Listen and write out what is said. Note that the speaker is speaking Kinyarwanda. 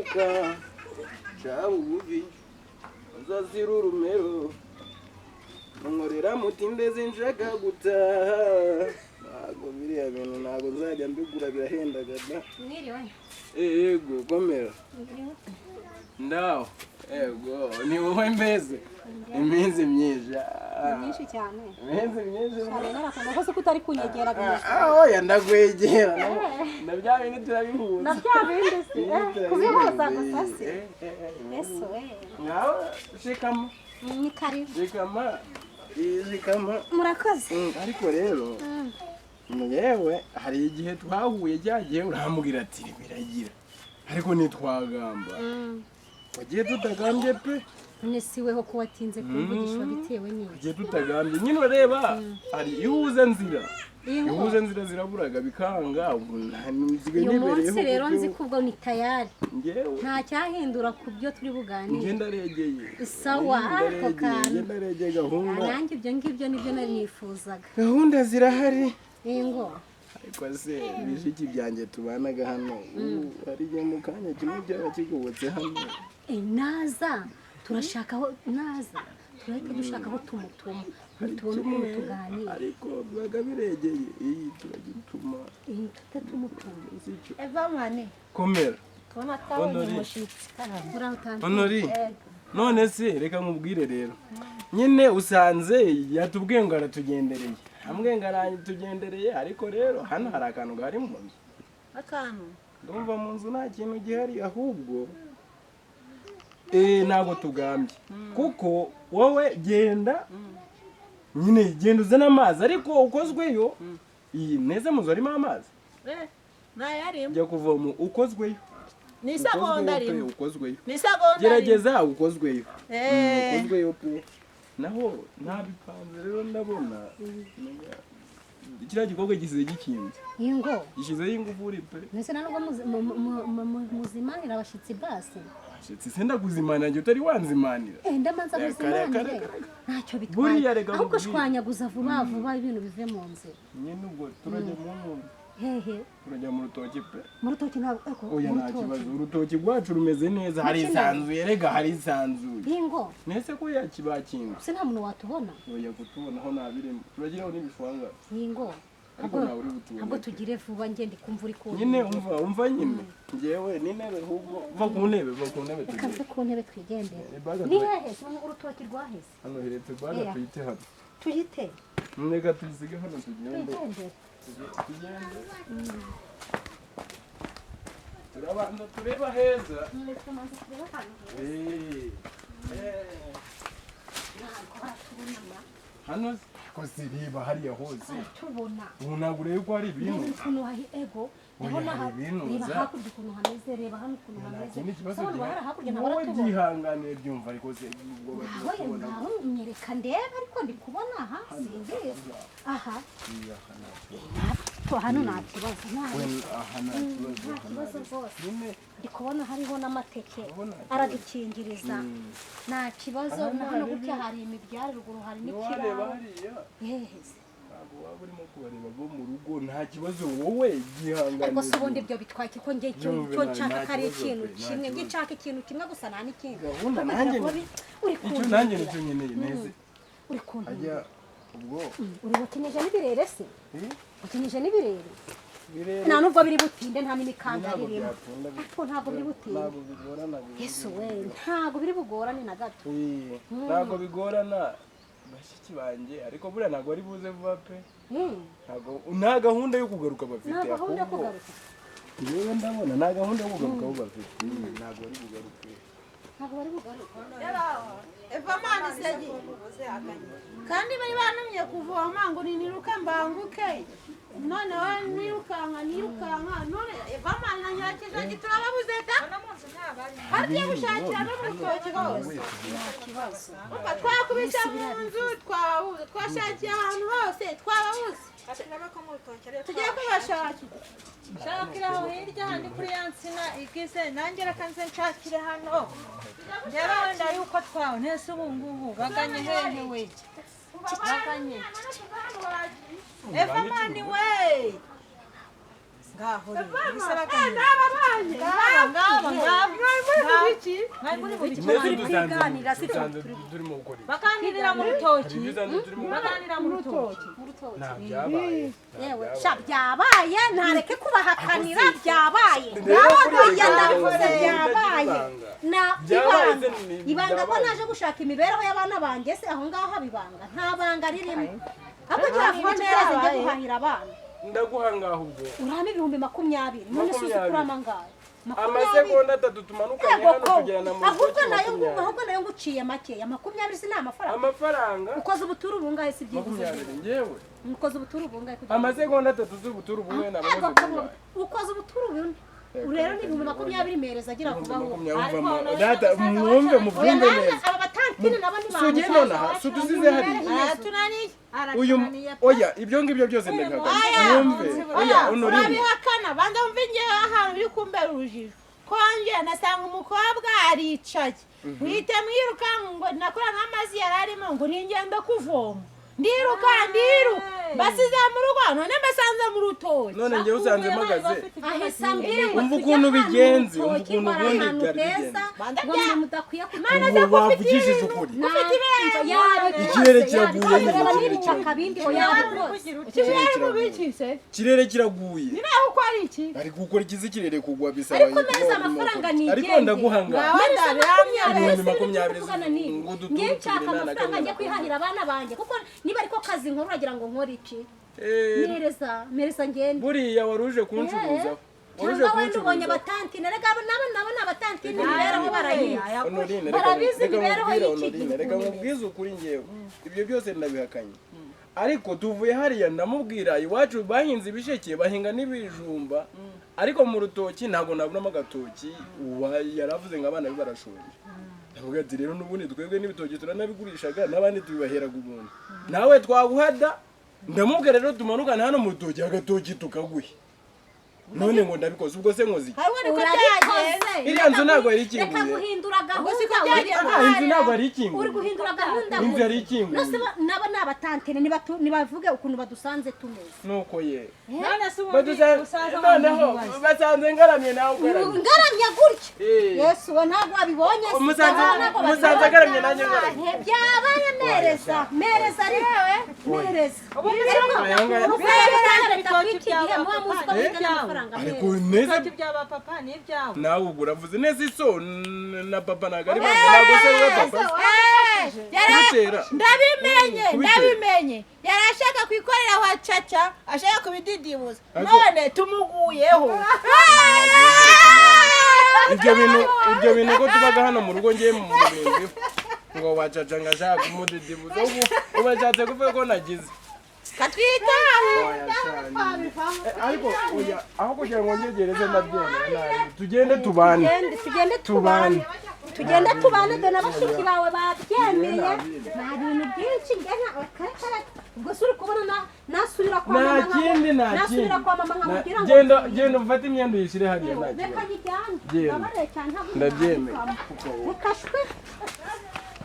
Tambuka, ca bugufi, uzazira urumero, nkorera muti ndeze nshaka gutaha. Ntabwo biriya bintu, ntabwo nzajya mbigura, birahendaga da. Mwiriwe. Yego, komera. Ndaho, yego, ni wowe. Mbese iminsi myinshi. Ni myinshi cyane. Iminsi myinshi. Cyane, narakunda ko se kutari kunyegera gusa. Oya, ndakwegera na bya bindi turabihuza. Na bya bindi se, kubihuza gusa se. Yesu we. Ngaho shikama. Ni karibu. Shikama, shikama. Murakoze. Ariko rero yewe, hari igihe twahuye, cya gihe urambwira ati biragira, ariko ntitwagamba, wagiye tutagambye pe. None si weho ko watinze kumvugisha, bitewe n'iki? Wagiye tutagambye nyine. Urareba hari ihuza nzira. Ingo. Ihuza nzira ziraburaga bikanga, ubu nsigaye Uyu munsi nibereyeho rero gutyo. Nzi ko ubwo ni tayari. Njyewe Nta cyahindura ku byo turi buganire. Njye ndaregeye. Sawa, ako Ndaregeye. kantu. Njye ndaregeye gahunda. Nanjye ibyo ngibyo nibyo nari nifuzaga. Gahunda zirahari. Ingo. Ariko se bishiki byanjye tubanaga hano, ubu hari igihe mu kanya kimwe byaba kigobotse hano. Naza turashaka aho, naza turahita dushaka aho tumutuma, tubone ukuntu tuganira. Ariko bibaga biregeye, iyi turagituma. Tuhite tumutuma. Sicyo. Eva mani. Komera. Kubona twabonye Honori. umushyitsi. Uraho tante. Honori, none se reka nkubwire rero nyine, usanze yatubwiye ngo aratugendereye, ambwiye ngo aratugendereye, ariko rero hano hari akantu gahari mu nzu. Akantu? Ndumva mu nzu nta kintu gihari, ahubwo ntabwo tugambye, kuko wowe genda nyine, genda uzane amazi, ariko ukozweyo. Iyi neza, mu nzu harimo amazi? Ntayarimo. Jya kuvoma ukozweyo. Ni isegonda Ukozweyo pe. rimwe. Ukozweyo. Ni isegonda rimwe. Gerageza ukozweyo. Eh. Ukozweyo pe. Naho ntabipanze rero, ndabona kiriya gikorwa gisize gikinze. Ingo. Gishyizeho ingufuri pe. Mbese nta nubwo muzimanira abashyitsi basi? Shitsi, sindakuzimana njye utari wanzimanira. Ndamanza Reka, muzimanire. reka, reka, reka. Ntacyo Buriya bitwaye. reka Ahubwo nkubwire. shwanyaguza vuba vuba, ibintu bive mu nzira. Nyine ubwo turajya mu ntuza. Hehe? Turajya mu rutoki pe. Mu rutoki ntabwo eko, Oya, mu nta rutoki. kibazo, urutoki rwacu rumeze neza, harisanzuye rega, harisanzuye. Ingo. Nese ko yakibakinze? Se nta muntu watubona? Oya, kutubonaho ntabirimo, turagiraho n'ibishwanga. Ingo. Ariko ntawe uri butubone. Ntabwo tugire vuba, njye ndi kumva uri kumva. Nyine umva, umva nyine, njyewe n'intebe, ahubwo va ku ntebe, va ku ntebe. Reka Tugere. mve ku ntebe, twigendere. Ibaga. Ni hehe se urutoki rwaheze? Hano heretse baga. Eya. Tuyite hano. Tuyite. Reka tuyisige hano, tugende. Twigendere. Tugende, turabanza tureba heza. Tumanze turebe ahantu heza. Ntabwo baratubona ma. Hano ko zireba hariya hose. Baratubona. Ubu ntabwo urebe ko hari Reba ibintu. ukuntu hari ego. Oya, Ndabona hari ibintu reba hakurya ukuntu hameze, reba hano ukuntu Nta hameze. kindi kibazo Se abantu gihari. bahari hakurya ntabwo Wowe baratubona. byihanganire, byumva, ariko se ubwo Nawe baratubona. Nawe nyereka ndebe, ariko ndi kubona aha, simbizi aha. Iya, aha nta kibazo. To hano nta kibazo, nta We, aha nta kibazo. Nta Aha kibazo nta rwose. Nyine. Ndi kubona hariho n'amateke. Urabona nta kibazo. Aradukingiriza, nta kibazo. Aha Na hano nta gutya ribi. hari imibyare, ruguru hari Ntiwareba n'ikiraro. hariya? Yeheze. Ntabwo waba urimo kubareba bo mu rugo, nta kibazo, wowe byihanganire. Ariko se ubundi ibyo bitwaye ko njye icyo Byumve, icyo nshaka nta ko ari kibazo ikintu pe, nta kimwe njye kibazo. nshaka ikintu kimwe gusa, nta n'ikindi. Gahunda Ahubwo nanjye kuba uri icyo nanjye kuntindira. nicyo nkeneye neze. Uri kuntindira. Ajya ubwo. Uri bukinyije n'ibirere se? Eh? Ukinyije n'ibirere? Birere. Nta nubwo biri butinde, nta n'imikandara Ntabwo irimo. byakunda. Ariko ntabwo biri butinde. Ntabwo bigorana. Yesu we, ntabwo biri bugorane na gato. Ntabwo bigorana, bashiki banjye, ariko buriya ntabwo bari buze vuba pe. Ntabwo, nta gahunda yo kugaruka bafite. Nta gahunda yo Ahubwo kugaruka. Yewe, ndabona nta gahunda yo kugaruka bo bafite. Ntabwo bari bugaruke. Ntabwo bari bugaruke. Eva mani segi. Kandi bari bantumye kuvoma ngo niniruke mbanguke. Noneho nirukanka nirukanka, none Eva mani na Nyirakijagi turababuze da. Hagiye gushakira no mu rutoki hose. Umva, twakubise mu nzu twababuze, twashakiye ahantu hose twababuze. Tugiye kubashakira. Shakira aho hirya handi kuri ya nsina igize, nanjye reka nze nshakire hano, ndeba wenda yuko twawe ntese. Ubu ngubu baganye hehe we? Baganye Eva mani we, ngaho rero bisa baganye. N'ababanye. Ngabo ngabo ngabo. biki? Mwari muri mu biki? Neza Turi dusanze kwiganira, si dusanze turimo gukora iki? Baganirira mu rutoki. Hari ibyo usanze turimo gukora? Baganira mu rutoki. Nta byabaye. Nta Yewe, byabaye. sha byabaye, ntareke kubahakanira, byabaye. Rero kuriya Oya, ndabivuze, bikaba byabaye. ibanga. Na Byabaye ibanga. se ni- Ibanga ko byabaye. naje gushaka imibereho y'abana banjye se aho ngaho haba ibanga? Nta banga ririmo. Ahubwo gira vuba mpereze njye guhahira abana. Ndaguha ngaho ubwo. Urame 20,000. None se uzi 20. kurama angahe? 20. Amasegonda 3 tumanukanye Yego hano ko. tugerana mu Ahubwo rutoki nayo 20. ahubwo nayo nguciye makeya. 20 si ni amafaranga. Amafaranga Ukoze ubuturu bungahe si byibuze? 20 njyewe. Ukoze ubuturu bungahe kugira ngo- Amasegonda 3 z'ubuturu bumwe Yego nabakoze ko bungahe? ukoze ubuturu bune. Rero ni 20,000 mereza agira vuba aho. 20 Ariko uvamo. Data mwumve Oya mubyumve namwe neza. aba batantine nabo ni Si ugenda nonaha, si udusize hariya. Aratunaniye. Uyu oya ibyo ngibyo byose ndabihakana. Mwumve oya Honorine. Urabihakana, banza wumve ngewe ahantu uri kumbera urujijo. Kongera nasanga umukobwa aricaye, muhita mwirukanka ngo nakora nk'amazi yari arimo ngo ningenda kuvoma, ndiruka ndiruka mbasize mu rugo, none mbasanze mu rutoki. None njyewe usanze mpagaze. Ahise ambwira ngo Umva tujye ukuntu ahantu mu bigenze, umva rutoki, ukuntu ngo ari ubundi ahantu byari heza, bigenze. ngo mwe mudakwiye Ubu wavugishije ukuri. Yabikoze, Ikirere kiraguye yabikoze, nyine, reba ikirere n'ibitaka bindi ngo yabikoze. Ikirere mu biki se? Ikirere kiraguye. Nawe ukora iki? Ari gukora ikizi ikirere kugwa bisaba Ariko mpereza amafaranga nigende. Ariko ndaguha ngaho. Ngaho Mpereza ndabihamya. 20, 20,000 kuvugana n'ibi. ngo duture Njye nshaka tubiri nta na amafaranga kamwe njye na kwihahira abana banjye, kuko niba ariko kazi nkora uragira ngo nkore iki? Eh, Mpereza, mpereza ngende. buriya wari uje kuncuruza. Wari uje Cyangwa wenda ubonye kuncuruza. abatantine, rega nabo nabo ni abatantine, imibereho barayizi. Honorine, reka Barabizi reka imibereho nkubwire y'iki Honorine, gihe reka ukuntu nkubwize ukuri ngewe. Ibyo byose ndabihakanye. Ariko tuvuye hariya ndamubwira iwacu bahinze ibisheke bahinga n'ibijumba, ariko mu rutoki ntabwo nabonamo agatoki. Yaravuze ngo abana be barashonje. Ndavuga ati rero n'ubundi twebwe n'ibitoki turanabigurishaga n'abandi tubibaheraga ubuntu, nawe twaguhada. Ndamubwira rero tumanukane hano mu rutoki agatoki tukaguhe. None ngo ndabikoze, ubwo se nkoze iki? Ahubwo niko byagenze. Urabikoze. Iriya nzu ntabwo yari Reka ikinguye. guhindura Ubwo siko gahunda. byagenze. Ah, inzu ntabwo yari Uri ikinguye. guhindura gahunda. Inzu yari ikinguye. Nose nabo ni abatantine, nibavuge ukuntu badusanze tumeze. Nuko ye None se ubundi musaza noneho wanjye basanze ngaramye nawe ugaramye. Ngaramye gutya. Eh. Yesu we, ntabwo wabibonye se? Umusanze Ntabwo umusanze wabibonye. agaramye nanjye ngaramye. Byabaye, mereza mereza, ariko mereza. Ariko neza ibitoki byaba papa ni ibyawe. Nawe ubwo uravuze neza iso na papa ntabwo ari bamwe, ntabwo se biba papa kubitera. Ndabimenye. Kubitera. Ndabimenye, yari ashaka kwikorera wa caca, ashaka kubididibuza, Ariko- none tumuguyeho. Ibyo bintu ko tubaga hano mu rugo ngiye mu murenge ngo wacaca ngo ashaka kumudidibuza, ubu ubu ashatse kuvuga ko nagize Katwitahe. Oya, shani. Ariko oya, aho kugira ngo ngegereze ndabyemera nabi. Tugende tubane. Tugende tubane, tugende tubane, dore na bashiki bawe babyemeye. Nta bintu byinshi njye nta ubwo se uri kubona nasubira kwa Nta mama nka- kindi, nta kindi. nasubira kwa mama nkamubwira ngo Genda genda ufate imyenda uyishyire hariya, nta reka kibazo. nyijyane. Genda. Ndabareye cyane, ntabwo Ndabyemeye. nabivamo. Reka shwe.